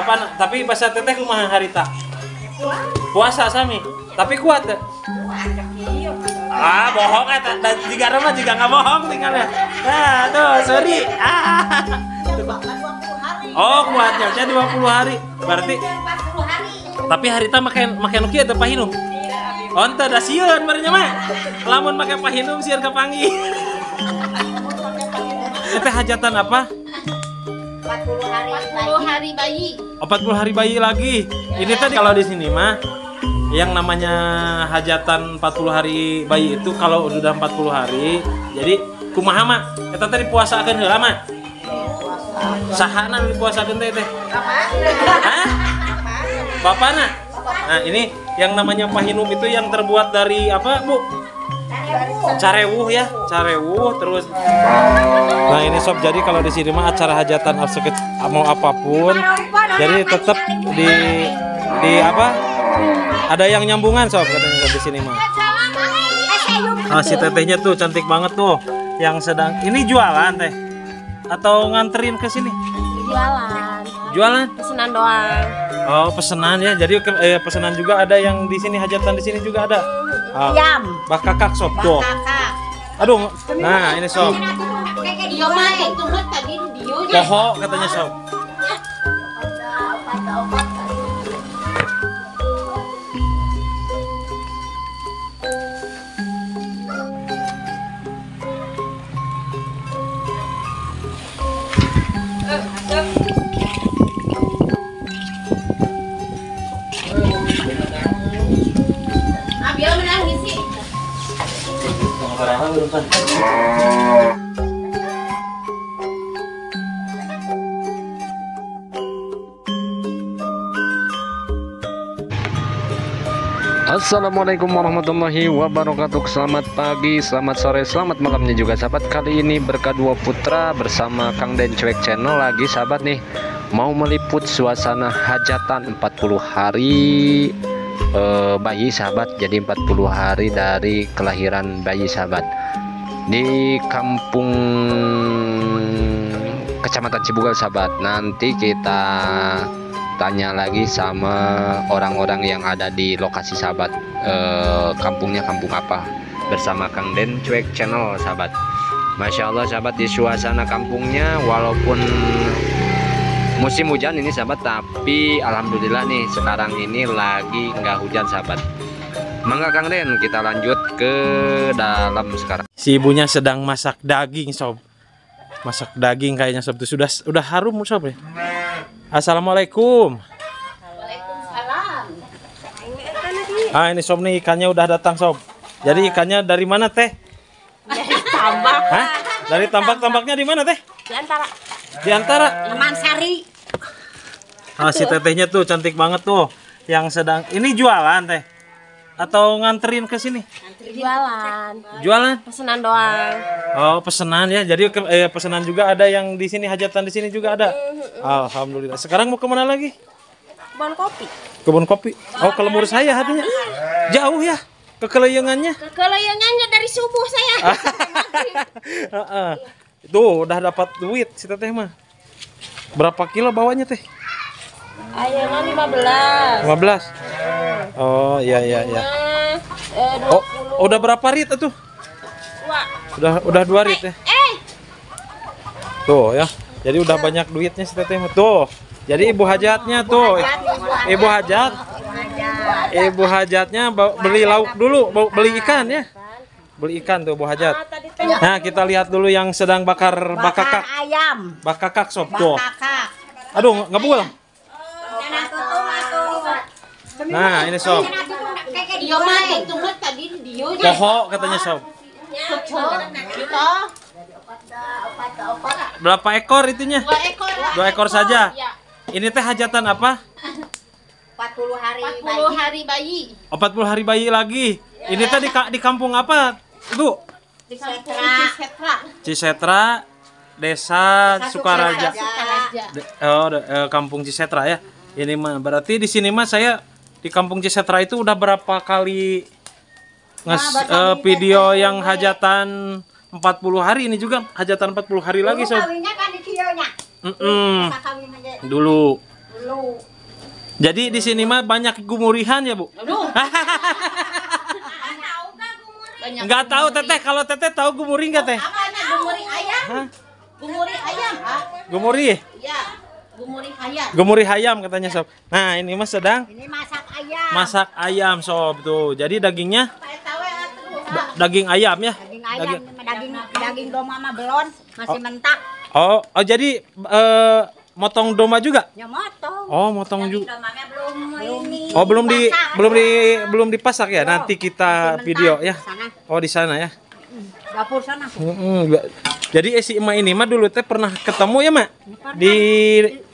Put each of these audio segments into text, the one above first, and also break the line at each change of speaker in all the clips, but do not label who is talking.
Bapak, tapi bahasa teteh kumaha harita? Puasa sami. Tapi kuat teh. Ah, bohong eta. Dan jika mah juga nggak bohong tinggalnya. Nah, tuh, sorry. Ah. Oh, kuatnya saya 20 hari. Berarti
40 hari.
Tapi harita make nu kieu teh pahinum. Oh, henteu da sieun barenya mah. Lamun make pahinum sieun kapanggih. Teteh hajatan apa?
40 hari
40 hari bayi.
Oh, 40 hari bayi lagi. Ini tadi kalau di sini mah yang namanya hajatan 40 hari bayi itu kalau udah 40 hari, jadi kumaha mah? Eta teh dipuasakeun heula mah. Sahana nu dipuasakeun teh teh? Hah? Bapana. Nah, ini yang namanya pahinum itu yang terbuat dari apa, Bu? Carewuh ya, carewuh terus. Nah, ini sob, jadi kalau di sini mah acara hajatan mau apapun, jadi tetap di apa? Ada yang nyambungan sob katanya di sini mah. Nah, si tetehnya tuh cantik banget tuh, yang sedang ini jualan teh atau nganterin ke sini?
Jualan.
Jualan?
Pesenan doang.
Oh, pesenan ya. Jadi pesenan juga ada yang di sini, hajatan di sini juga ada.
Ayam.
Bakakak sob tuh. Aduh, nah ini sob. Poho katanya sob.
Assalamualaikum warahmatullahi wabarakatuh. Selamat pagi, selamat sore, selamat malamnya juga sahabat. Kali ini Berkah Dua Putra bersama Kang Den Cuek Channel lagi sahabat nih, mau meliput suasana hajatan 40 hari bayi sahabat. Jadi 40 hari dari kelahiran bayi sahabat di kampung Kecamatan Cibugel sahabat. Nanti kita tanya lagi sama orang-orang yang ada di lokasi sahabat, kampungnya kampung apa, bersama Kang Den Cuek Channel sahabat. Masya Allah sahabat, di suasana kampungnya walaupun musim hujan ini sahabat, tapi alhamdulillah nih sekarang ini lagi nggak hujan sahabat. Mangga Kang Den, kita lanjut ke dalam sekarang.
Si ibunya sedang masak daging sob, masak daging kayaknya sob, tuh sudah harum sob ya. Assalamualaikum.
Waalaikumsalam.
Ah, ini sob nih ikannya udah datang sob. Jadi ikannya dari mana teh?
Dari tambak.
Hah? Dari tambak. Tambaknya di mana teh?
Di antara.
Di antara.
Taman Sari.
Ah, si tetehnya tuh cantik banget tuh. Yang sedang ini jualan teh atau nganterin ke sini?
Jualan.
Jualan?
Pesenan doang.
Oh, pesenan ya. Jadi pesenan juga ada yang di sini, hajatan di sini juga ada. Alhamdulillah. Sekarang mau kemana lagi?
Kebun kopi.
Kebun kopi. Oh, ke lemur saya hatinya. Jauh ya ke keleyengannya?
Ke keleyengannya dari subuh saya.
Tuh, udah dapat duit si teteh mah. Berapa kilo bawanya teh?
Ayamnya 15.
15. Oh, iya iya iya. Oh, udah berapa rit itu? 2. Udah 2 rit ya. Tuh ya. Jadi udah banyak duitnya si teteh mah. Tuh. Jadi ibu hajatnya tuh. Ibu hajat. Ibu hajatnya beli lauk dulu, beli ikan ya. Beli ikan tuh Bu Hajat. Nah, kita lihat dulu yang sedang bakar bakakak.
Ayam.
Bakakak sob tuh. Aduh, ngebul. Nah, ini sob. Poho katanya sob. Berapa ekor itunya?
2 ekor.
2 ekor saja. Ini teh hajatan apa?
40 hari
40 hari bayi.
Oh, 40 hari bayi lagi. Ini teh di kampung apa, Bu?
Di kampung Cisetra.
Cisetra, Desa Sukaraja. Oh, kampung Cisetra ya. Ini mah berarti di sini mah saya di kampung Cisetra itu udah berapa kali video yang hajatan 40 hari, ini juga hajatan 40 hari lagi sob.
Kawinnya kan di kieu nya.
Dulu.
Dulu.
Jadi di sini mah banyak gumurihan ya, Bu?
Aduh. Banyak.
Nggak tahu teteh, kalau teteh tahu gumuri nggak teh?
Apa gumuri ayam?
Hah?
Gumuri ayam, ah?
Gumuri?
Iya, gumuri ayam.
Gumuri ayam katanya, sob. Nah, ini mah sedang
Ini masak ayam.
Masak ayam, sob tuh. Jadi dagingnya daging ayam ya?
Daging ayam, daging domba mah belon, masih mentah.
Oh, jadi motong domba juga?
Ya motong.
Oh, motong juga.
Dombanya belum ini.
Oh, belum dipasak ya? Nanti kita video ya.
Sana.
Oh, di sana ya.
Dapur sana.
Jadi si emak ini mah dulu teh pernah ketemu ya, Mak? Di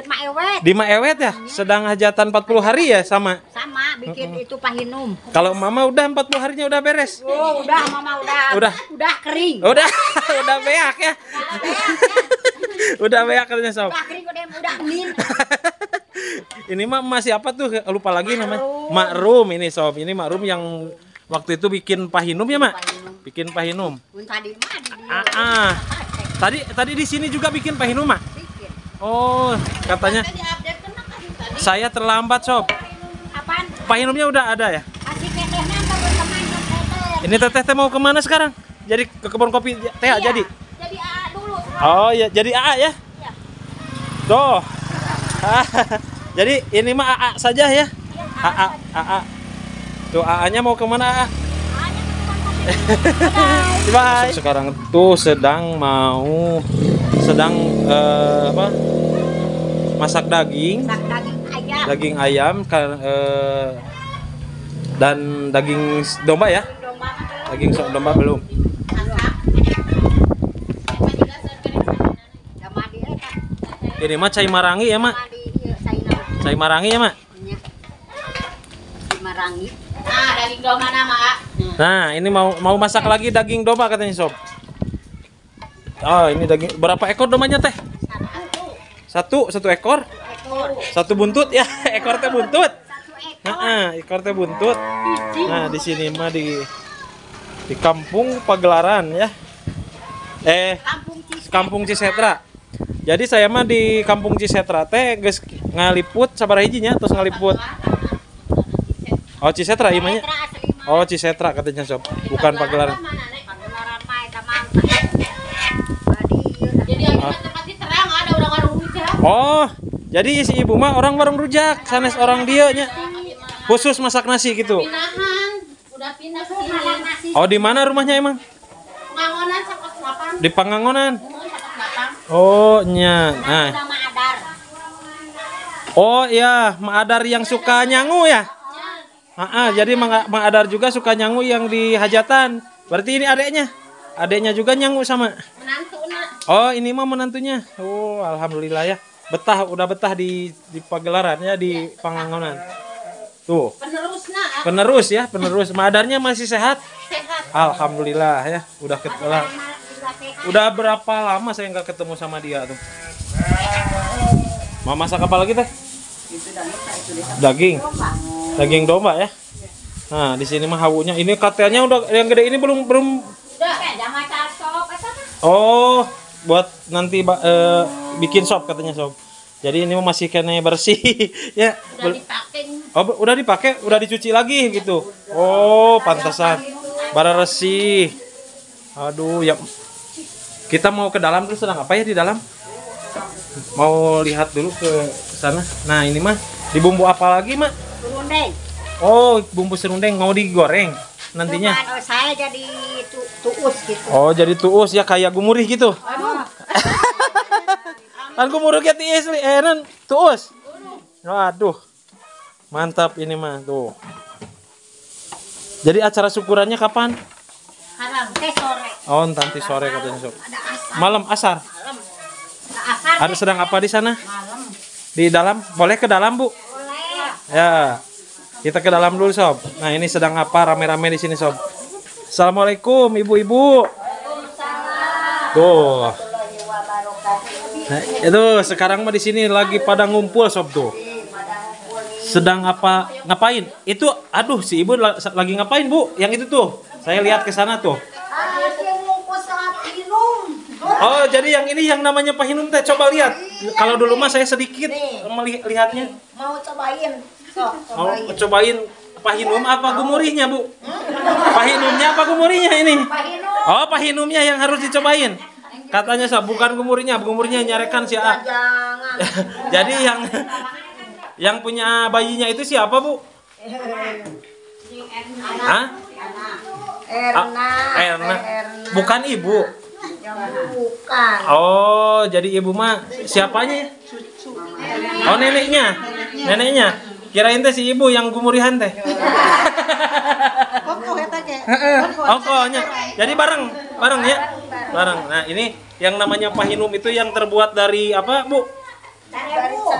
Mak Ewet.
Di Mak Ewet ya? Sedang hajatan 40 hari ya sama.
Sama bikin itu pahinum.
Kalau mama udah 40 harinya udah beres.
Oh, udah mama udah. Udah kering.
Udah, udah beak ya. Udah beak katanya, sob.
Udah kering, udah min.
Ini mah masih apa tuh? Lupa lagi namanya. Makrum ini, sob. Ini makrum yang waktu itu bikin pahinum ya, Mak? Bikin pahinum.
Tadi mah
Tadi di sini juga bikin pahinum, Mak?
Bikin.
Oh, katanya saya terlambat, sob.
Apaan?
Pahinumnya udah ada ya? Ini teteh mau kemana sekarang? Jadi ke kebun kopi teh
iya,
jadi?
Jadi AA dulu.
Oh ya, jadi AA ya?
Iya.
Tuh. Jadi ini mah AA saja ya?
Iya,
AA, AA. Tuh AA-nya mau kemana AA?
AA-nya ke kebun kopi.
Bye. Sekarang tuh sedang apa? Masak daging.
Masak daging ayam.
Daging ayam dan daging domba ya? Daging domba belum. Ini mah cai marangi ya, Mak? Cai marangi ya, Mak?
Marangi.
Nah, daging domba nama, Mak.
Nah, ini mau masak lagi daging domba katanya, sob. Oh, ini daging berapa ekor dombanya, Teh? Satu ekor? Satu buntut ya, ekor teh buntut. Nah, ekor teh buntut. Nah, di sini mah di Kampung Pagelaran ya. Kampung Cisetra. Jadi saya mah di Kampung Cisetra teh geus ngaliput sabaraha hiji nya, terus ngaliput. Oh, Cisetra ieu mah nya. Oh, Cisetra katanya, sob. Bukan Pagelaran.
Jadi tempatnya terang ada orang warung rujak.
Oh, jadi si ibu mah orang warung rujak, sanes orang dieu nya. Khusus masak nasi gitu.
Pindahan, udah pindah ke sini.
Oh, di mana rumahnya emang?
Pangangonan Sakos 8.
Di Pangangonan. Oh, nya. Nah. Oh iya, Mak Adar yang suka nyangu ya? Jadi Mak Adar juga suka nyangu yang di hajatan. Berarti ini adeknya. Adeknya juga nyangu sama.
Menantu, nak.
Oh, ini mah menantunya. Oh, alhamdulillah ya. Betah, udah betah di Pagelaran ya, di Pangangonan. Tuh.
Penerus, nak.
Penerus ya, penerus. Mak Adarnya masih sehat?
Sehat.
Alhamdulillah ya, udah ketemu. Udah berapa lama saya nggak ketemu sama dia tuh. Mau masak apa lagi, Teh? Daging. Daging domba ya. Nah, di sini mah hawunya. Ini katelnya udah yang gede ini belum. Oh, buat nanti bikin sop katanya, sob. Jadi ini masih kena bersih ya.
Udah dipakai.
Oh, udah dipakai, udah dicuci lagi gitu. Oh, pantesan. Bara resih. Aduh, ya. Kita mau ke dalam terus sedang apa ya di dalam? Mau lihat dulu ke sana. Nah, ini mah dibumbu apa lagi, Mak?
Serundeng.
Oh, bumbu serundeng mau digoreng nantinya.
Cuman, saya jadi tuus gitu.
Oh, jadi tuus ya kayak gumurih gitu.
Aduh.
Kan gumurih ya tiis, tuus. Waduh. Mantap ini mah tuh. Jadi acara syukurannya kapan?
Nanti sore.
Oh, nanti sore katanya, sob. Malam asar.
Malam. Asar.
Ada sedang apa di sana?
Malam.
Di dalam? Boleh ke dalam, Bu?
Boleh.
Ya. Kita ke dalam dulu, sob. Nah, ini sedang apa rame-rame di sini, sob. Assalamualaikum, ibu-ibu.
Waalaikumsalam.
Tuh. Nah, itu sekarang mah di sini lagi pada ngumpul, sob tuh. Sedang apa? Ngapain? Itu aduh, si ibu lagi ngapain, Bu? Yang itu tuh. Saya lihat ke sana tuh. Oh, jadi yang ini yang namanya pahinum teh, coba lihat.
Iya,
kalau dulu mah saya sedikit melihatnya.
Mau cobain. Sok, cobain.
Oh, cobain pahinum apa gumurihnya, Bu? Pahinumnya apa gumurihnya ini?
Pahinum.
Oh, pahinumnya yang harus dicobain. Katanya so, bukan gumurihnya, gumurihnya nyarekan si A.
Jangan.
Jadi yang punya bayinya itu siapa, Bu? Hah?
Erna.
Erna. Bukan ibu.
Bukan.
Oh, jadi ibu mah siapanya? Oh, neneknya. Neneknya. Kirain teh si ibu yang gumurihan teh. Oh, koknya. Jadi bareng, bareng ya. Bareng. Nah, ini yang namanya pahinum itu yang terbuat dari apa, Bu?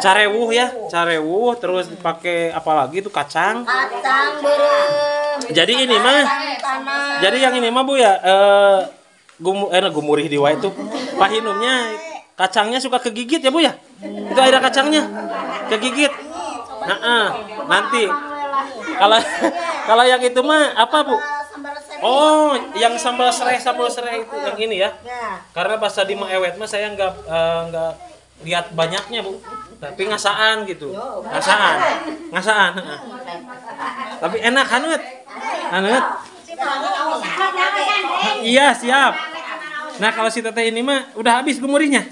Carewuh ya, carewuh terus dipakai apa lagi itu kacang.
Kacang beureum.
Jadi ini mah. Jadi yang ini mah Bu ya, gumurih di wae itu. Pahinumnya kacangnya suka kegigit ya, Bu ya? Itu air kacangnya kegigit. Nah, nanti kalau yang itu mah apa, Bu? Oh, yang sambal serai itu yang ini ya. Karena pas di Maewet mah saya nggak lihat banyaknya, Bu. Tapi ngasaan gitu. Ngasaan. Tapi enak haneut. Haneut. Iya, siap. Nah, kalau si teteh ini mah udah habis gumurihnya.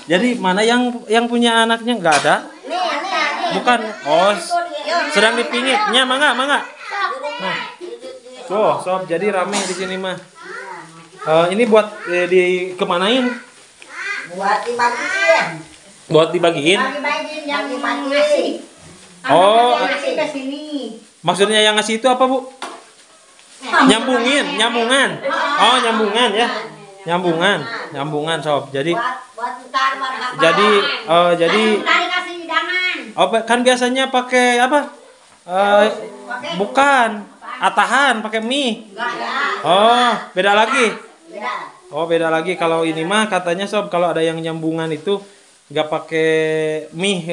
Jadi mana yang punya anaknya nggak ada? Bukan. Oh, sedang dipingitnya, mangga, mangga. Nah. Tuh, sob, jadi rame di sini mah. Ini buat dikemanain?
Buat dibagiin.
Buat dibagiin?
Bagi-bagiin yang ngasih.
Oh,
ngasih ke sini.
Maksudnya yang ngasih itu apa, Bu? Nyambungin, nyambungan. Oh, nyambungan ya. Nyambungan, nyambungan sob. Jadi jadi oh, kan biasanya pakai apa? Bukan atahan, pakai mie. Oh, beda lagi. Oh, beda lagi. Kalau ini mah katanya sob, kalau ada yang nyambungan itu nggak pakai mie,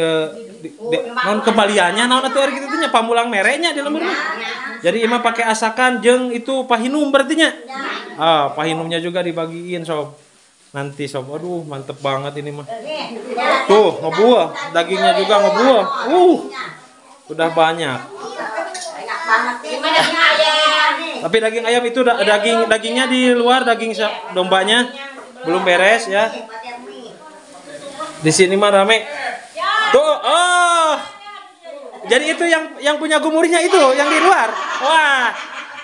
non kembaliannya non atuh ari kitu nya pamulang merenya di lembur mah. Jadi imah pakai asakan jeung itu pahinum berarti nya. Ah, pahinumnya juga dibagiin sob. Nanti sob, aduh mantep banget ini mah. Tuh, ngebuah, dagingnya juga ngebuah. Udah banyak. Tapi daging ayam itu dagingnya di luar, daging dombanya belum beres ya. Di sini mah rame. Tuh, oh. Jadi itu yang punya gumurnya itu yang di luar. Wah,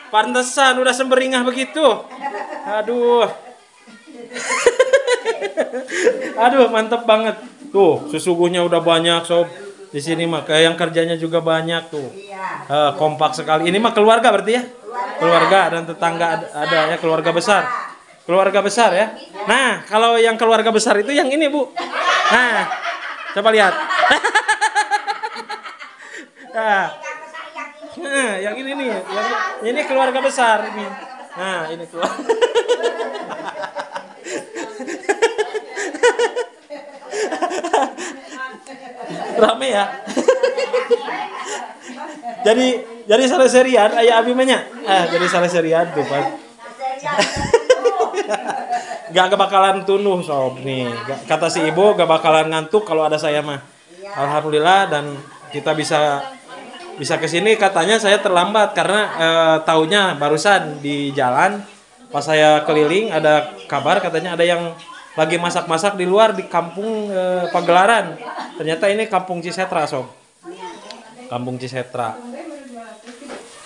pantesan udah semberingah begitu. Aduh. Aduh, mantep banget. Tuh, susuguhnya udah banyak sob. Di sini mah kayak yang kerjanya juga banyak tuh. Kompak sekali. Ini mah keluarga berarti ya? Keluarga dan tetangga ada ya, keluarga besar. Keluarga besar ya. Nah, kalau yang keluarga besar itu yang ini, Bu. Nah, coba lihat. Nah, yang ini nih, yang ini keluarga besar ini. Nah, ini keluarga. Rame ya. Jadi salah serian aya abi mah nya. Jadi salah serian tuh, Pak. Gak bakalan tunuh sob nih. Kata si ibu gak bakalan ngantuk kalau ada saya mah. Alhamdulillah dan kita bisa kesini. Katanya saya terlambat karena taunya barusan di jalan pas saya keliling ada kabar katanya ada yang lagi masak-masak di luar di kampung Pagelaran. Ternyata ini kampung Cisetra sob. Kampung Cisetra.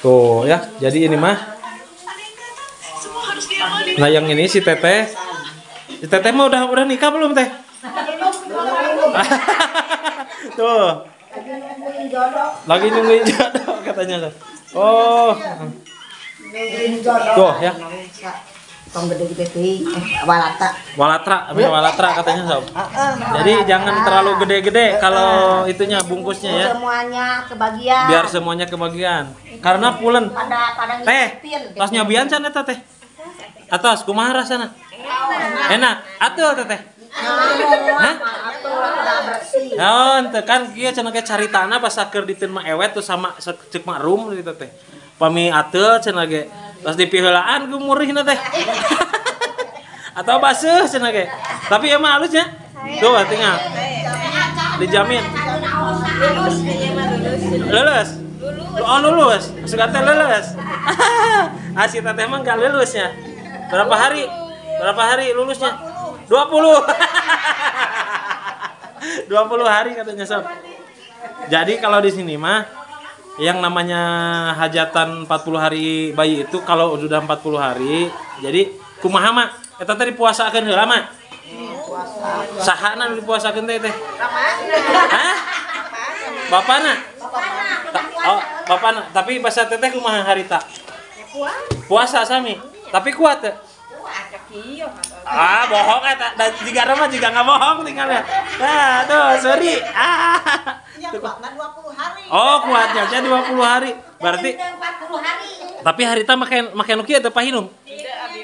Tuh ya, jadi ini mah. Nah, yang ini si Teteh. Si Teteh mah udah nikah belum, Teh? Tuh. Lagi nungguin jodoh katanya. Oh. Tuh ya.
Tong gede-gede teh, walatra.
Walatra, walatra katanya sob. Jadi jangan terlalu gede-gede kalau itunya bungkusnya ya.
Semuanya kebagian.
Biar semuanya kebagian. Karena pulen.
Pada
teh, tos nyobian can eta teh. Atos kumaha rasana? Enak. Atuh teteh. Hah? Naon teh kan kieu cenah ge caritana pas keur diteun mah ewet tuh sama ceuk mak rum gitu teh. Pami ateul cenah ge Terus dipiheulaan ku murihna teh. Atau baseuh cenah ge. Tapi emang halusnya. Tuh tinggal. Dijamin.
Lulus lulus.
Lulus. Oh lulus. Suka teh lulus. Asih teteh mah enggak lulusnya. Berapa hari? Berapa hari lulusnya? 20. 20 hari katanya sob. Jadi kalau di sini mah yang namanya hajatan 40 hari bayi itu kalau sudah 40 hari, jadi kumaha mah eta teh dipuasakeun heula mah.
Puasa.
Sahana nu dipuasakeun teh teh? Hah? Bapana? Oh, bapana. Tapi bahasa teteh kumaha harita? Puasa sami. Tapi kuat teh? Ah, bohong eta. Dan jika mah juga nggak bohong tinggalnya. Nah, tuh, sorry. Ah.
Ya, kuatna 20 hari.
Oh, kuatnya aja 20 hari. Berarti
40 hari.
Tapi harita make nu kieu teh pahinum?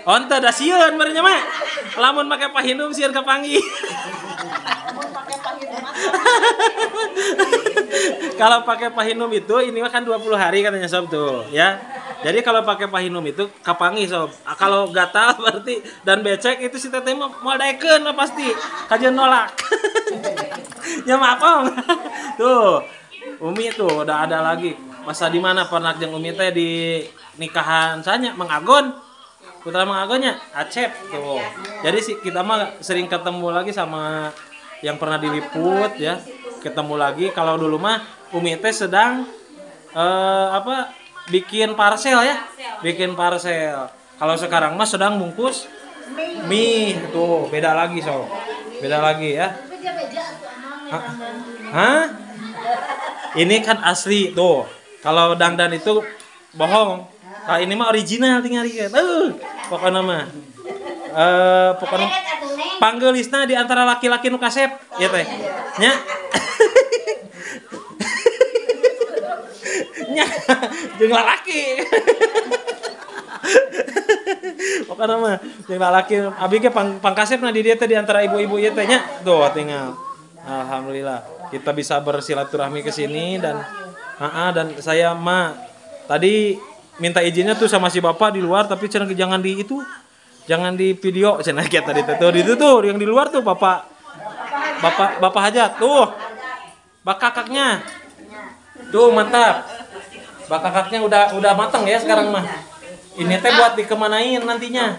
Oh, henteu da sieun barunya mah. Lamun make pahinum sieun kapanggih.
Mun pake pahinum mah.
Kalau pakai pahinum itu ini mah kan 20 hari katanya sob tuh, ya. Jadi kalau pakai pahinum itu kapanggih sob. Kalau gatal berarti dan becek itu si teteh mah moal daekeun mah pasti. Kajeun nolak. Ya maaf om. Tuh, Umi tuh udah ada lagi. Masa di mana pernah jeung Umi teh di nikahan sanya Mang Agon. Putra Mang Agonnya Acep tuh. Jadi sih kita mah sering ketemu lagi sama yang pernah diliput ya. Ketemu lagi kalau dulu mah Umi teh sedang bikin parcel ya, bikin parcel. Kalau sekarang mah sedang bungkus mie tuh, beda lagi so. Beda lagi ya. Hah? Ini kan asli tuh. Kalau dangdan itu bohong. Kalau ini mah original tinggal kan. Pokoknya mah. Pokoknya panggelisna di antara laki-laki nu kasep ya teh. Nya. Nya jeung lalaki. Pokoknya mah jeung lalaki abi ge pangkasepna di dieu teh di antara ibu-ibu ieu teh nya. Tuh tinggal. Alhamdulillah kita bisa bersilaturahmi ke sini dan dan saya mah tadi minta izinnya tuh sama si bapak di luar tapi cenah jangan di itu, jangan di video cenah kieu tadi tuh di itu tuh yang di luar tuh bapak bapak hajat tuh bakakaknya tuh mantap. Bakakaknya udah matang ya sekarang mah. Ini teh buat dikemanain nantinya?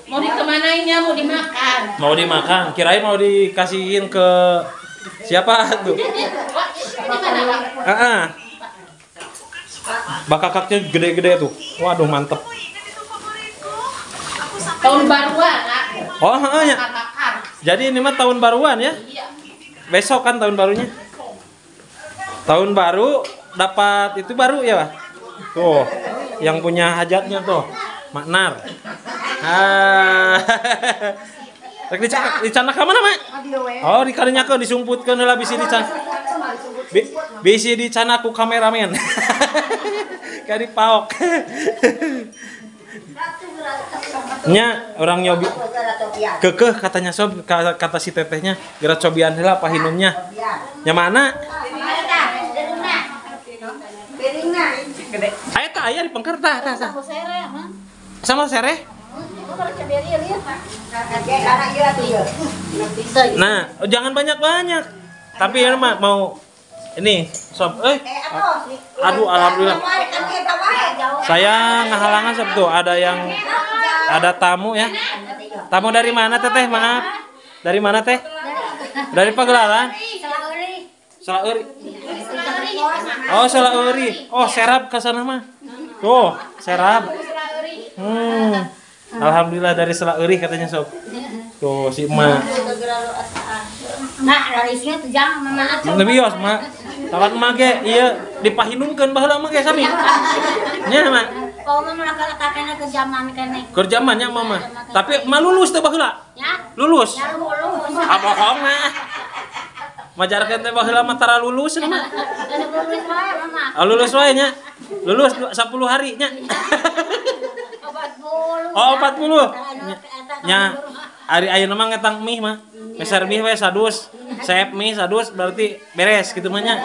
Mau dikemanainnya, mau dimakan.
Mau dimakan, kirain mau dikasihin ke siapa tuh? Bakakaknya gede-gede tuh. Waduh, mantep.
Tahun baruan, Kak.
Oh, heeh ya. Jadi ini mah tahun baruan ya?
Iya.
Besok kan tahun barunya? Tahun baru dapat itu baru ya, Pak? Tuh, yang punya hajatnya tuh, Maknar. Ah. Rek dicanak ka mana, Mak? Oh, dikarenyakeun disumputkeun heula bisi dican. Bisi dicanak ku kameramen. Ka dipaok. Nya orang nyobi kekeh katanya sob, kata si tetehnya geura cobian heula pahinumnya. Nya mana? Aya tah aya di pengker tah tah. Sama sereh? Nah, jangan banyak-banyak. Tapi ya mah mau ini sob, aduh alhamdulillah. Saya ngehalangan sob tuh, ada yang ada tamu ya. Tamu dari mana teteh? Maaf. Dari mana teh? Dari Pagelaran? Selaeuri. Oh, Selaeuri. Oh, serap ke sana mah. Tuh, serap. Alhamdulillah dari Selaeuri katanya sob. Tuh si emak.
Nah, larisnya tuh jangan mama atuh.
Lebih yos, mak. Tawat emak ge ieu dipahinumkeun baheula mah ge sami. Nya, mak.
Kalau mama laka-lakana ke zaman keneh.
Keur zamannya mama. Tapi emak lulus teh baheula.
Ya.
Lulus.
Ya lulus.
Ah bohong mah. Majarkeun teh baheula mah tara lulus mah.
Lulus wae mama.
Ah lulus wae nya. Lulus 10 hari nya.
40.
Oh, 40. Nya ari ayeuna mah ngetang mie mah. Meser mie we sadus, sep mie sadus berarti beres gitu mah nya.